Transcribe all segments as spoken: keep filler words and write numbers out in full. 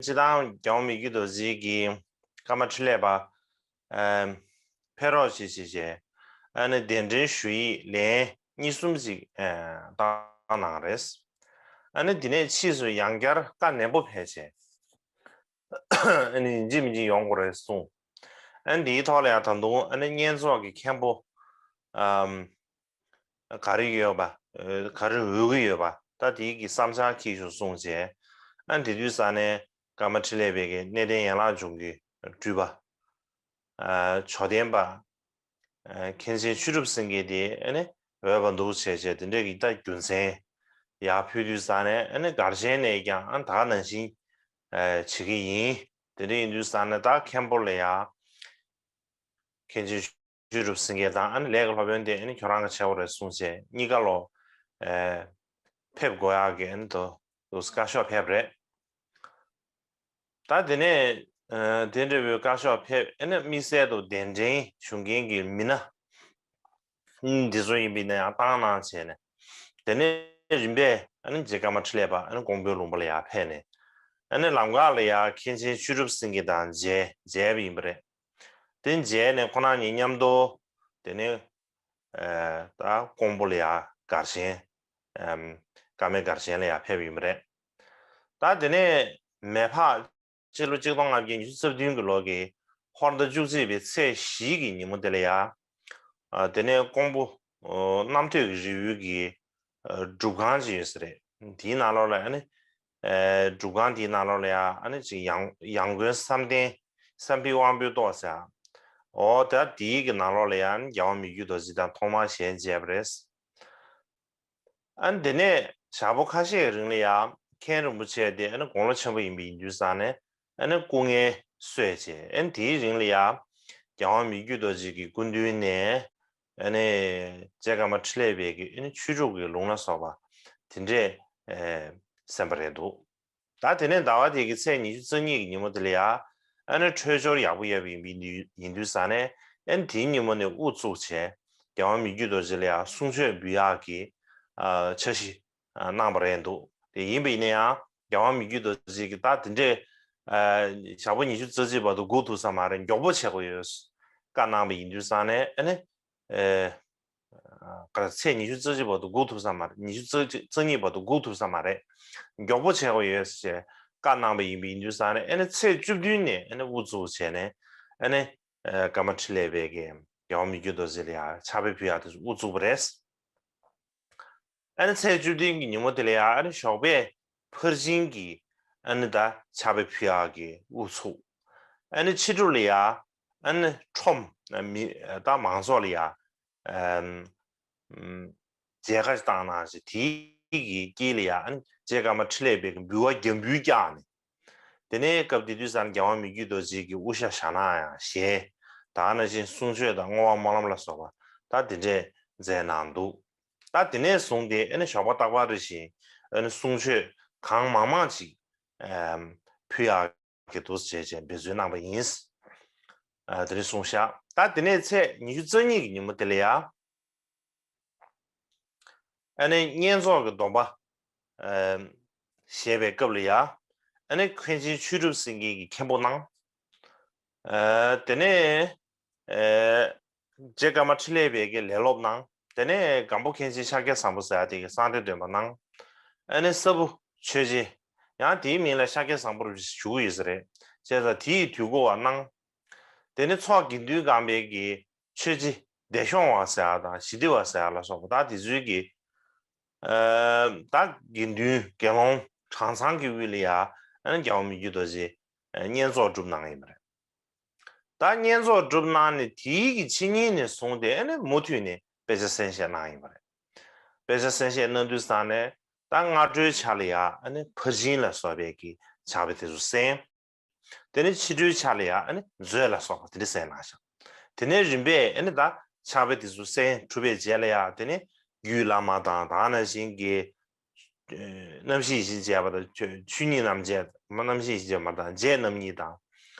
སྤྱིར་བཏང་རྒྱལ་བ་མི་བསྐྱོད་རྡོ་རྗེ་གིས་ཀརྨ་འཕྲིན་ལས་པ་ཨ་ཕེབས་རོགས་བྱེད་ཅེས་བྱས། ཨ་ནི་གདན་འདྲེན་ཞུ་ཡིག་ལན་གཉིས་གསུམ་ཅིག་ཨ་བཏང་གནང་རེད། ཨ་ནི་དེ་ནས་ཕྱིས་སུ་ཡང་བསྐྱར་བཀའ་ནན་པོ་ཕེབས་བྱས། ཨ་ནི་ཡིན་གཅིག་མིན་གཅིག་ཡོང་དགོས་རེད་གསུངས། ཨ་ནི་འདིའི་ཐོག་ལ་ཡང་ད་དུང་ཨ་ནི་བསྙེན་རྫོགས་ཀྱི་མཁན་པོ་ཨམ་ག་རེ་ཡོད་པ། ཨ་ག་རེ་འོས་ཀྱི་ཡོད་པ། ད་དེའི་གི་བསམ་འཆར་འཁྱེར་ཤོག་གསུངས་བྱས། ཨ་ནི་དེ་དུས་ས་ནས་ཀརྨ་འཕྲིན་ལས་པའི་གི་གནས་བརྟན་ཡན་ལག་ལྗོངས་ཀྱི་སྤྲུལ་པ། ཨ་མཆོག་ལྡན་པ། ཨ་མཁན་ཆེན་ཆོས་གྲུབ་སེང་གེ་དེ་ཨ་ནི་འོས་པ་འདུག་བྱས་བྱས་དེ་འདྲས་ཀྱི་ད་རྒྱུ་མཚན་ཡར་ཕུལ་དུས་ས་ནས། ཨ་ནི་སྒར་ཆེན་ནས་ཀྱང་ཨ་ད་ག་ནང་བཞིན་ཨ་བྱེད་ཀྱི་ཡིན། དེ་འདྲ་ཡིན་དུས་ས་ནས་ད་མཁན་པོ་ལ་ཡ། མཁན་ཆེན་ཆོས་གྲུབ་སེང་གེ་དང་ཨ་ནི་ལས་ཀྱི་སློབ་དཔོན་དེ་ཨ་ནི་ཁྱོད་རང་གི་བྱེད་དགོས་རེད་གསུངས་བྱས། གཉིས་ཀ་ལོ་ཨ་ཕེབས་དགོས་ཡག་གི་ཨ་ནི་དོ་དུ་བཀའ་ཤོག་ཕེབས་རེད། ད་དེ་ནས་ཨ་དེ་འདྲ་བའི་བཀའ་ཤོག་ཕེབས། ཨ་ནི་དམིགས་བསལ་དུ་གདན་འདྲེན་ཞུ་མཁན་གྱི་མི་སྣ་འདི་ཚོ་ཡིན་པ་ཡིན་ན་ཡང་བཏང་གནང་བྱས་ནས། དེ་ནས་རིམ་པས་ཨ་ནི་རྗེ་ཀརྨ་འཕྲིན་ལས་པ་ཨ་ནི་ཀོང་པོའི་ལུང་པ་ལ་ཡར་ཕེབས་ནས། ཨ་ནི་ལམ་ཁ་ལ་ཡར་མཁན་ཆེན་ཆོས་གྲུབ་སེང་གེ་དང་མཇལ་མཇལ་བ་ཡིན་པ་རེད། དེ་མཇལ་ནས་ཁོང་རྣམ་གཉིས་མཉམ་དུ་དེ་ནས་ཨ་ད་ཀོང་པོ་ལ་ཡར་སྒར་ཆེན་ཨམ་ཀརྨའི་སྒར་ཆེན་ལ་ཡར་ཕེབས་པ་ཡིན་པ་རེད། ད་དེ་ནས་མེ་ཕག་སྤྱི་ལོ་གཅིག་སྟོང་ལྔ་བརྒྱ་ཉི་ཤུ་རྩ་བདུན་གྱི་ལོ་གི་ཧོར་ཟླ་བཅུ་གཅིག་པའི་ཚེས་བཞི་གི་ཉིན་མོ་དེ་ལ་ཡ། ཨ་དེ་ནས་ཀོང་པོ་ཨོ་རྣམ་ཐོས་ཀྱི་རི་བོའི་གི་ཨ་སྒྲུབ་ཁང་ཅིག་ཡོད་ས་རེད། དེའི་ནང་ལོགས་ལ་ཨ་ནི་ཨ་སྒྲུབ་ཁང་དེའི་ནང་ལོགས་ལ་ཡ་ཨ་ནི་ཅིག་ཡང་ཡང་དགོན་བསམ་གཏན་བསམ་འཕེལ་དབང་པོའི་ཏོག་ཟེར། ཨོ་ད་དེའི་གི་ནང་ལོགས་ལ་ཡ་ཨ་ནི་རྒྱལ་བ་མི་བསྐྱོད་རྡོ་རྗེ་དང་ཐོག་མར་ཞལ་མཇལ་བ་རེད། ཨ་ནི་དེ་ནས་ཞག་པོ་ཁ་ཤས་རིང་ལ་ཡ་མཁན་རིན་པོ་ཆེ་དེ་ཨ་ནི་དགུང་ལོ་ཆེན་པོ་ཡིན་པ་ཡིན་དུས་ཙང་ནས་ཨ་ནི་སྐུ་ངལ་གསོས་བྱས། ཨ་ནི་དེའི་རིང་ལ་ཡ་རྒྱལ་བ་མི་བསྐྱོད་རྡོ་རྗེ་གི་སྐུ་མདུན་ནས་ཨ་ནི་རྗེ་ཀརྨ་འཕྲིན་ལས་པའི་གི་ཨ་ནི་ཆོས་དྲུག་གི་ལུང་ལ་སོགས་པ་དེ་འདྲས་ཨ་གསན་པ་རེད་འདུག་ད་དེ་ནས་ཟླ་བ་དེ་གི་ཚེས་ཉི་ཤུ་རྩ་གཉིས་ཀྱི་ཉིན་མོ་དེ་ལ་ཡ་ཨ་ནི་འཕྲོད་སྦྱོར་ཡག་པོ་ཡོད་པ་ཡིན་པ་ཡིན་དུས་ཙང་ནས། ཨ་ནི་དེའི་ཉིན་མོ་ནས་དབུ་བཙུགས་བྱས་རྒྱལ་བ་མི་བསྐྱོད་རྡོ་རྗེ་ལ་ཡ་གསུང་ཆོས་འབུལ་ཡག་གི་ཨ་འཆར་གཞི་ཨ་གནང་བ་རེད་འདུག་དེ་ཡིན་པ་ཡིན་ན་ཡང་རྒྱལ་བ་མི་བསྐྱོད་རྡོ་རྗེ་གིས་ད་དེ་འདྲས་ཨ་ཞག་པོ་ཉི་ཤུ་རྩ་གཅིག་བར་དུ་སྒུག་ཐུབ་ས་མ་རེད། མགྱོགས་པོ་བྱེད་དགོས་ཡོད་བཀའ་གནང་བ་ཡིན་དུས་ཙང་ནས། ཨ་ནི་ཨ་ག་ཚེས་ཉི་ཤུ་རྩ་གཅིག་བར་དུ་སྒུག་ཐུབ་ས་མ་རེད། ཉི་ཤུ་རྩ་གཅིག་རྩ་གཉིས་བར་དུ་སྒུག་ཐུབ་ས་མ་རེད། མགྱོགས་པོ་བྱེད་དགོས་ཡོད་ཅེས་བཀའ་གནང་བ་ཡིན་པ་ཡིན་དུས་ཙང་ནས། ཨ་ནི་ཚེས་བཅུ་བདུན་ནས་ཨ་ནི་དབུ་བཙུགས་བྱས་ནས། ཨ་ནི་ཨ་ཀརྨ་འཕྲིན་ལས་པའི་གི་རྒྱལ་བ་མི་བསྐྱོད་རྡོ་རྗེ་ལ་ཡ་ཕྱག་དཔེ་ཕུལ་ཡག་དེ་ཚོ་དབུ་བཙུགས་པ་རེད། ཨ་ནི་ཚེས་བཅུ་བདུན་གྱི་ཉིན་མོ་དེ་ལ་ཡ་ཨ་ནི་ཞོགས་པའི་ཕར་ཕྱིན་གྱི་ཨ་ནི་ད་ཕྱག་དཔེ་ཕུལ་ཡག་གི་དབུ་ཚུགས། ཨ་ནི་ཕྱི་དྲོ་ལ་ཡ་ཨ་ནི་ཁྲོམ་མི་ད་མང་ཚོགས་ལ་ཡ་ཨམ་མཇལ་ཁ་ཞིག་བཏང་གནང་ཞིག་དེའི་གི་དཀྱིལ་ལ་ཡ་ཨ་ནི་རྗེ་ཀརྨ་འཕྲིན་ལས་པའི་གི་འབུལ་བ་རྒྱབ་འབུལ་བཀྱགས་ནས། དེ་ནས་སྐབས་དེ་དུས་ཙང་རྒྱལ་བ་མི་བསྐྱོད་རྡོ་རྗེ་གི་དབུ་ཞྭ་བཞག་ནའང་ཞལ་ད་ག་ནང་བཞིན་གསུང་ཆོས་དང་བསྔོ་བ་སྨོན་ལམ་ལ་སོགས་པ་ད་དེ་འདྲས་མཛད་གནང་འདུག་ད་དེ་ནས་བཟུང་སྟེ་ཨ་ནི་ཞོགས་པ་རྟག་པར་རེ་བཞིན་ཨ་ནི་གསུང་ཆོས་གང་མང་མང་ཅིག་ཨམ་ཕུལ་ཡག་གི་འདུག་ཅེས་བྱས་འབད་བརྩོན་གནང་བ་ཡིན། ཨ་དེ་ནས་གསུངས་བཞག་ད་དེ་ནས་ཚེས་ཉི་ཤུ་རྩ་གཉིས་ཀྱི་ཉིན་མོ་དེ་ལ་ཡ། ཨ་ནི་བསྙེན་རྫོགས་ཀྱི་སྡོམ་པ་ཨ་བཞེས་པའི་སྐབས་ལ་ཡ། ཨ་ནི་མཁན་ཆེན་ཆོས་གྲུབ་སེང་གེ་གིས་མཁན་པོ་གནང་། ཨ་དེ་ནས་ཨ་རྗེ་ཀརྨ་འཕྲིན་ལས་པའི་གི་ལས་སློབ་གནང་། དེ་ནས་སྒམ་པོ་མཁན་ཆེན་ཤཱཀྱ་བཟང་པོ་ཟེར་ཡ་དེ་གིས་གསང་བདེ་སྟོན་པ་གནང་། ཨ་ནི་ས་བུ་ཆོས་རྗེ། ཡང་དེའི་མིང་ལ་ཤཱཀྱ་བཟང་པོ་རུ་ཞུ་གི་ཡོད་ས་རེད། བྱས་ཙང་དེའི་དུས་འཁོར་བ་གནང་། དེ་ནས་མཚོ་དགེ་འདུན་སྒང་པའི་གི་ཆོས་རྗེ་བདེ་སྐྱོང་བ་ཟེར་ཡ་དང་ཞི་བདེ་བ་ཟེར་ཡ་ལ་སོགས་པ་ད་དེ་ཚོའི་གི་ཨ་ད་དགེ་འདུན་དགེ་སློང་གྲངས་ཚང་གི་དབུས་ལ་ཡ་ཨ་ནི་རྒྱལ་བ་མི་བསྐྱོད་རྡོ་རྗེ་ཨ་བསྙེན་རྫོགས་སྒྲུབ་གནང་ཡིན་པ་རེད། ད་བསྙེན་རྫོགས་སྒྲུབ་གནང་ནས་དེའི་གི་ཕྱི་ཉིན་ནས་བཟུང་སྟེ་ཨ་ནི་མུ་མཐུད་ནས་དཔེ་ཆ་གསན་བཞེས་གནང་ཡིན་པ་རེད། དཔེ་ཆ་གསན་བཞེས་གནང་དུས་ཙང་ནས་ད་སྔ་དྲོའི་ཆ་ལ་ཡ་ཨ་ནི་ཕར་ཕྱིན་ལ་སོགས་པའི་གི་ཕྱག་དཔེ་དེ་ཚོ་གསན། དེ་ནས་ཕྱི་དྲོའི་ཆ་ལ་ཡ་ཨ་ནི་མཛོད་ལ་སོགས་པ་དེ་འདྲ་གསན་གནང་བཞག་དེ་ནས་རིམ་པས་ཨ་ནི་ད་ཕྱག་དཔེ་དེ་ཚོ་གསན་གྲུབ་པའི་རྗེས་ལ་ཡ་དེ་ནས་རྒྱུད་བླ་མ་དང་ད་ག་ནང་བཞིན་གྱི་རྣམ་བཤད་ཡིད་བཞིན་བྱེད་པ་དང་ཆོས་ཆོས་ཉིད་རྣམ་འབྱེད་མ་རྣམ་བཤད་ཡིད་བཞིན་བྱེད་པ་དང་རྗེ་རྣམ་གཉིས་དང་།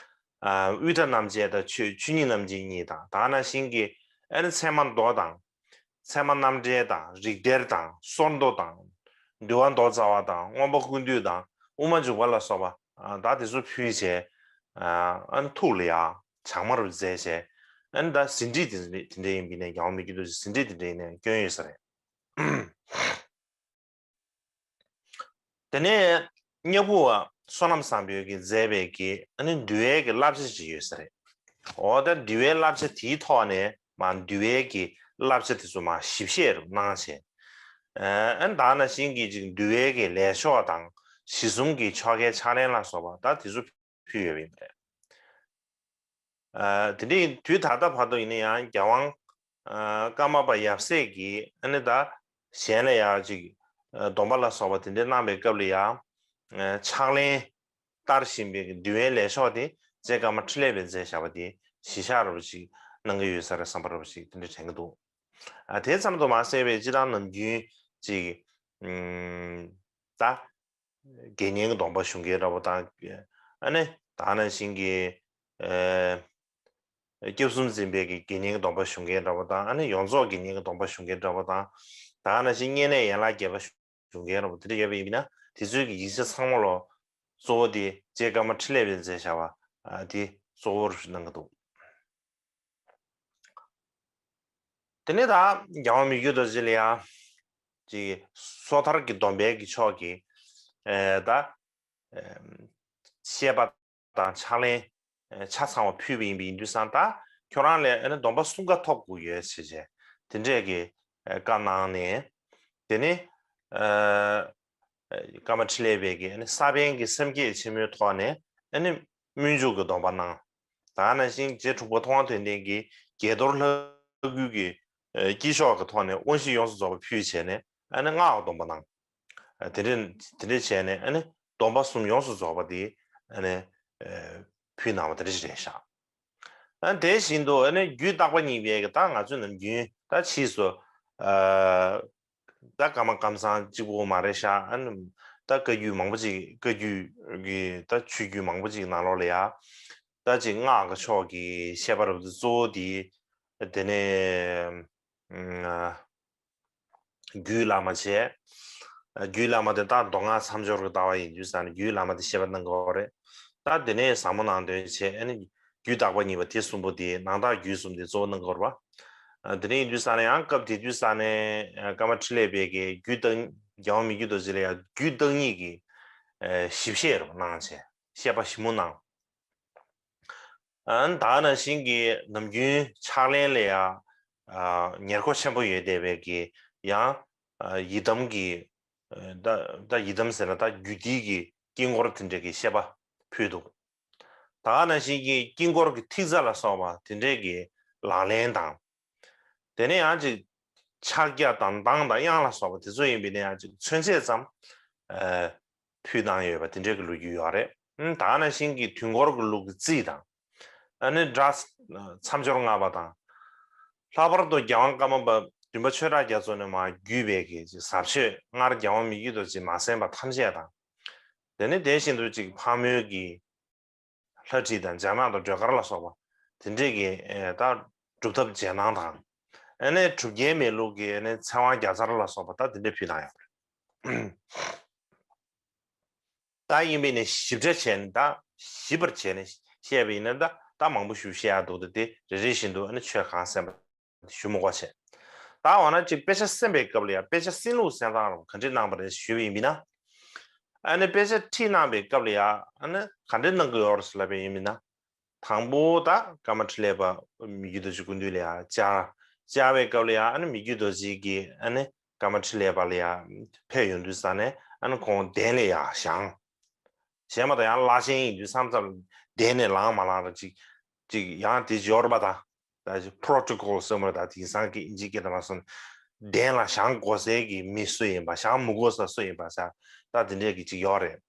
ཨ་དབུས་མཐའ་རྣམ་འབྱེད་དང་ཆོས་ཆོས་ཉིད་རྣམ་འབྱེད་གཉིས་དང་ད་ག་ནང་བཞིན་གྱི་ཨ་ནི་ཚད་མ་མདོ་དང་། ཚད་མ་རྣམ་འགྲེལ་དང་རིགས་གཏེར་དང་སོར་མདོ་དང་། འདུལ་བ་མདོ་རྩ་བ་དང་མངོན་པ་ཀུན་བཏུས་དང་དབུ་མ་འཇུག་པ་ལ་སོགས་ ཨ་ད་དེ་ཚོ་ཕུལ་བྱས། ཨ་ཨ་ནི་ཐུགས་ལ་ཡ་བྱང་མར་མཛད་བྱས། ཨ་ནི་ད་ཟིན་བྲིས་དེ་དེ་འདྲ་ཡིན་པ་ཡིན་ནའི་རྒྱལ་བ་མི་བསྐྱོད་རྡོ་རྗེ་ཟིན་བྲིས་དེ་འདྲ་ཡིན་ནའི་བསྐྱོན་ཡོད་ས་རེད། དེ་ནས་སྙ་ཕུ་བ་བསོད་ནམས་བཟང་པོས་ཀྱིས་མཛད་པའི་གི་ཨ་ནི་འདུལ་བའི་གི་བསླབ་བྱ་ཅིག་ཡོད་ས་རེད། འོ་ད་འདུལ་བའི་བསླབ་བྱ་དེའི་ཐོག་ནས་མ་འདུལ་བའི་གི་བསླབ་བྱ་དེ་ཚོ་མ་ཞིབ་བཤད་རུ་གནང་བྱས། ཨ་ནི་ད་ནང་བཞིན་གྱི་ཅིག་འདུལ་བའི་གི་ལས་ཆོག་དང་གཞི་གསུམ་གྱི་ཆོ་གའི་ཕྱག་ལེན་ལ་སོགས་པ་ད་དེ་ཚོ་ཕུལ་ཡོད་པ་ཡིན་པ་རེད། ཨ་དེ་འདྲའི་དུས་ད་ལྟ་བར་དུ་ཡིན་ན་ཡང་རྒྱལ་དབང་ཨ་ཀརྨ་པ་ཡབ་སྲས་ཀྱིས་ཨ་ནི་ད་གཞན་ལ་ཡང་ཅིག་ཨ་སྡོམ་པ་ལ་སོགས་པ་དེ་འདྲ་གནང་བའི་སྐབས་ལ་ཡང་ཨ་ཕྱག་ལེན་བསྟར་བཞིན་པའི་འདུལ་བའི་ལས་ཆོག་དེ་རྗེ་ཀརྨ་འཕྲིན་ལས་པས་མཛད་བཞག་པ་དེ་གཞི་བཞག་རུ་ཅིག་གནང་གི་ཡོད་ས་རེད་བསམ་པ་རུ་ཅིག་དེ་འདྲ་དྲན་གྱི་འདུག་ཨ་དེ་ཙམ་དུ་མ་ཟད་པའི་སྤྱིར་བཏང་ནམ་རྒྱུན་ཅིག་ཨམ་ད། དགེ་བསྙེན་གྱི་སྡོམ་པ་ཞུ་མཁན་འདྲ་པོ་དང་། ཨ་ནི་ད་ག་ནང་བཞིན་གྱི་ཨ་སྐྱབས་གསུམ་འཛིན་པའི་གི་དགེ་བསྙེན་གྱི་སྡོམ་པ་ཞུ་མཁན་འདྲ་པོ་དང་། ཨ་ནི་ཡོངས་རྫོགས་དགེ་བསྙེན་གྱི་སྡོམ་པ་ཞུ་མཁན་འདྲ་པོ་དང་། ད་ག་ནང་བཞིན་བསྙེན་གནས་ཡན་ལག་བརྒྱད་པ་ཞུ་མཁན་འདྲ་པོ་དེ་འདྲ་ཡོད་པ་ཡིན་ན། དེ་ཚོའི་གི་ཡིག་ཆ་ཚང་མ་ལོ་གཙོ་བོ་དེ་རྗེ་ཀརྨ་འཕྲིན་ལས་པས་མཛད་བཞག་པ་ཨ་དེ་གཙོ་བོར་གནང་གི་འདུག་དེ་ནས་ད་རྒྱལ་བ་མི་བསྐྱོད་རྡོ་རྗེ་ལ་ཡང་ཅིག་སོ་ཐར་གྱི་སྡོམ་པའི་གི་ཕྱོགས་ཀྱི་ཨེ་ད་ཨེ་བཤད་པ་དང་ཕྱག་ལེན་ཨེ་ཆ་ཚང་བ་ཕུལ་བ་ཡིན་པ་ཡིན་དུས་ཙང་། ད་ཁྱོད་རང་ལ་ཨེ་ནི་སྡོམ་པ་གསུམ་ཀ་ཐོབ་དགོས་ཡོད་ཟེར་བྱས་དེ་འདྲས་ཀྱི་ཨེ་བཀའ་གནང་ནས། དེ་ནས་ཨེ་ཀརྨ་འཕྲིན་ལས་པས་ཀྱིས་ཨེ་ནི་ས་པཎ་གྱི་སེམས་བསྐྱེད་ཆེན་མོའི་ཐོག་ནས་ཨེ་ནི་སྨོན་འཇུག་གི་སྡོམ་པ་གནང་། ད་ག་ནང་བཞིན་རྗེ་དྲུག་པ་ཐུབ་དབང་དོན་ལྡན་གྱིས་དགྱེས་རྡོར་ལྷ་སྐུའི་གི་ཨེ་དཀྱིལ་ཤོག་གི་ཐོག་ནས་དབང་བཞི་ཡོངས་སུ་རྫོགས་པ་ཕུལ་བྱས་ནས་ཨ་ནི་སྔགས་སྡོམ་པ་གནང་། ཨ་དེ་འདྲ་དེ་འདྲ་བྱས་ནས་ཨ་ནི་སྡོམ་པ་གསུམ་ཡོངས་སུ་རྫོགས་པ་དེ་ཨ་ནི་ཨེ་ཕུལ་གནང་བ་དེ་འདྲ་ཞིག་རེད་ཤག་ཨ་དེ་བཞིན་དུ་ཨ་ནི་རྒྱུད་བརྟག་པ་གཉིས་པའི་གི་ད་ང་ཚོས་ནམ་རྒྱུན་ད་ཕྱིས་སུ་ཨ་ད་ཀརྨ་ཀཾ་ཚང་གཅིག་པོ་མ་རེད་ཤག་ཨ་ནི་ད་བཀའ་བརྒྱུད་མང་པོ་ཅིག་བཀའ་བརྒྱུད་ཀྱི་ད་ཆོས་བརྒྱུད་མང་པོ་ཅིག་ནང་ལོགས་ལ་ཡ་ད་ཅིག་སྔགས་ཀྱི་ཕྱོགས་ཀྱི་བཤད་པ་རབ་ཏུ་གཙོ་བོ་དེ། དེ་ནས་ཨ་རྒྱུད་བླ་མ་བྱས། རྒྱུད་བླ་མ་དེ་ད་མདོ་སྔགས་མཚམས་སྦྱོར་གྱི་ལྟ་བ་ཡིན་དུས་ཙང་ནས་རྒྱུད་བླ་མ་དེ་བཤད་པ་གནང་གི་ཡོད་རེད། ད་དེ་ནས་ཟབ་མོ་ནང་དོན་བྱས། ཨ་ནི་རྒྱུད་བརྟག་པ་གཉིས་པ་དེ་གསུམ་པོ་དེ་ནང་བརྟག་རྒྱུད་གསུམ་དེ་གཙོ་བོ་གནང་གི་ཡོད་རེད་པ། ཨ་དེ་ནས་ཡིན་དུས་ཙང་ནས་ཡང་སྐབས་དེ་དུས་ཙང་ནས་ཨ་ཀརྨ་འཕྲིན་ལས་པས་ཀྱིས་རྒྱུད་བརྟག་རྒྱལ་བ་མི་བསྐྱོད་རྡོ་རྗེ་ལ་ཡང་རྒྱུད་བརྟག་གཉིས་ཀྱི་ཨ་ཞིབ་བཤད་རུ་གནང་བྱས་བཤད་པ་ཞིབ་མོ་གནང་། ཨ་ནི་ད་ག་ནང་བཞིན་གྱི་ནམ་རྒྱུན་ཕྱག་ལེན་ལ་ཡང་ཨ་ཉེར་མཁོ་ཆེན་པོ་ཡོད་བསྡད་པའི་གི་ཡང་ཨ་ཡི་དམ་གྱི་ཨ་ད་ད་ཡི་དམ་ཟེར་ན་ད་རྒྱུད་སྡེའི་གི་དཀྱིལ་འཁོར་དེ་འདྲའི་གི་བཤད་པ་ཕུལ་འདུག་ད་ག་ནང་བཞིན་གྱི་དཀྱིལ་འཁོར་གྱི་ཐིག་རྩ་ལ་སོགས་པ་དེ་འདྲའི་གི་ལག་ལེན་དང་། དེ་ནས་ཡང་ཅིག་ཕྱག་རྒྱ་དང་གདངས་དང་དབྱངས་ལ་སོགས་པ་དེ་ཚོ་ཡིན་པས་ན་ཡང་ཅིག་མཚོན་བྱེད་ཙམ་ཨ་ཕུལ་གནང་ཡོད་པ་དེ་འདྲའི་གི་ལོ་རྒྱུས་ཡོད་རེད། ཨ་ད་ག་ནང་བཞིན་གྱི་དུས་འཁོར་གྱི་ལུགས་ཀྱི་རྩིས་དང་། ཨ་ནི་སྒྲ་མཚམས་སྦྱོར་ལྔ་པ་དང་། ལྷག་པར་དུ་རྒྱལ་དབང་ཀརྨ་པ་བདུན་པ་ཆོས་གྲགས་རྒྱ་མཚོ་ནས་མར་བརྒྱུད་པའི་གི་ཟབ་ཆོས་སྔར་རྒྱལ་དབང་མི་བསྐྱོད་རྡོ་རྗེས་མ་གསན་པ་ཐམས་ཅད་དང་། དེ་ནས་དེ་བཞིན་དུ་ཅིག་ཕག་མོའི་གི་ལྷ་བྲིས་དང་འཇམ་དབྱངས་དང་སྒྲོལ་དཀར་ལ་སོགས་པ་དེ་འདྲས་ཀྱི་ཨེ་ད་སྒྲུབ་ཐབས་རྗེས་གནང་དང་། ཨ་ནི་གྲུབ་བརྒྱའི་མེ་ལུགས་ཀྱི་ཨ་ནི་ཚེ་དབང་རྒྱ་མཚར་ལ་སོགས་པ་ད་དེ་འདྲས་ཕུལ་གནང་ཡོད་པ་རེད། ད་ཡིན་པས་ནས་ཞིབ་ཕྲ་བྱས་ནས་ད་ཞིབ་པར་བྱས་ནས་བཤད་པ་ཡིན་ན་ད་ད་མང་པོ་ཞིག་བཤད་ཡག་འདུག་ད་དེ་རེ་རེ་བཞིན་དུ་ཨ་ནི་ཆོས་གང་གསན་པ། ཞུ་མི་དགོས་བྱས། ད་འོ་ན་གཅིག་དཔེ་ཆ་གསན་པའི་སྐབས་ལ་ཡང་དཔེ་ཆ་གསན་ལུགས་གསན་སྟངས་རུ་ག་འདྲས་གནང་བ་རེད་ཞུས་པ་ཡིན་པས་ན། ཨ་ནི་དཔེ་ཆ་ཁྲིད་གནང་བའི་སྐབས་ལ་ཡང་ཨ་ནི་ག་འདྲས་གནང་གི་ཡོད་རེད་ཟེར་ལབ་པ་ཡིན་པས་ན། དང་པོ་ད་ཀརྨ་འཕྲིན་ལས་པ་མི་བསྐྱོད་རྡོ་རྗེ་སྐུ་མདུན་ལ་ཡང་བཅར། བཅར་བའི་སྐབས་ལ་ཡང་ཨ་ནི་མི་བསྐྱོད་རྡོ་རྗེ་གིས་ཨ་ནི་ཀརྨ་འཕྲིན་ལས་པ་ལ་ཡང་ཕེབས་ཡོང་དུས་ཙ་ནས་ཨ་ནི་ཁོང་གདན་ལ་ཡང་བཞེངས། བཞེངས་པ་དང་ཡང་བླ་ཆེན་ཡིན་དུས་མཚམས་མཚམས་གདན་ནས་ལངས་མ་ལངས་ར་ཅིག་ཅིག་ཡང་དེ་འབྱོར་པ་དང་། ད་ཅིག་protocol་ཟེར་མ་རེད། ད་དེང་སང་གི་ཨིན་ཇི་སྐད་དུ་མ་སོང་། གདན་ལ་བཞེངས་དགོས་སའི་གི་མི་སུ་ཡིན་པ། བཞེངས་མི་དགོས་ས་སུ་ཡིན་པ་ཟེར། ད་དེ་འདྲས་གི་ཅིག་ཡོད་རེད།